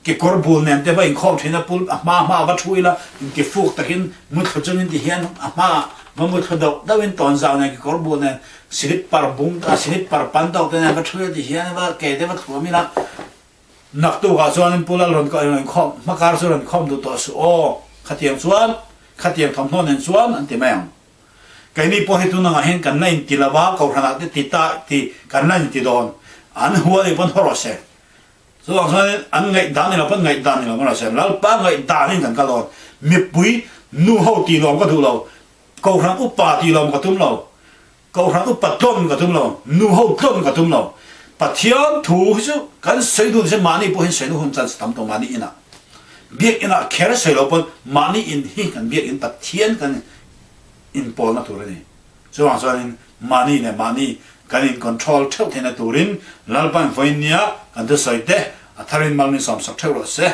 Kekawr bul nen te va inkhawm thin a, pul a hma hma va thu ila inti fuk takin muthlu chungin ti hian a hma va muthlu dauh dauhin tawn zau nen kekawr bul nen slipper bung slipper pan tawk te nen va thu ila ti hian va ke te va thuam ila naktukah chuanin Pu Lal rawn inkhawm hmakar chu rawn inkhawm duh tawh suh aw khatiang chuan khatiang thawmhnaw nen chuan an ti mai ang. Keini pawh hi tunangah hian kan la inti lo a, Kohhranah te ti ta ti kan la inti dawn. An hua nih pawn haw rawh se. Chuvang chuanin an ngaihdan ni lo pawn ngaihdan ni lo maw rawh se. Lalpa ngaihdanin kan kal dawn. Mipui nu ho tih lawm ka duh lo. Kohhran upa tih lawm ka tum lo. Kohhran upa tlawn ka tum lo. Nu ho tlawn ka tum lo. Pathian thu hi chu kan sawi dun se mahni pawhin sawi na hun chance tam tawh mahni inah. Biakinah kher sawi lo pawn mahni in hi kan biakin Pathian kan inpawlna tur a ni. Chuvang chuanin mahni leh mahni kan in control theuh theihna turin Lalpan vawiin nia kan thusawi te a tharin mal min sawmsak theuh rawh se.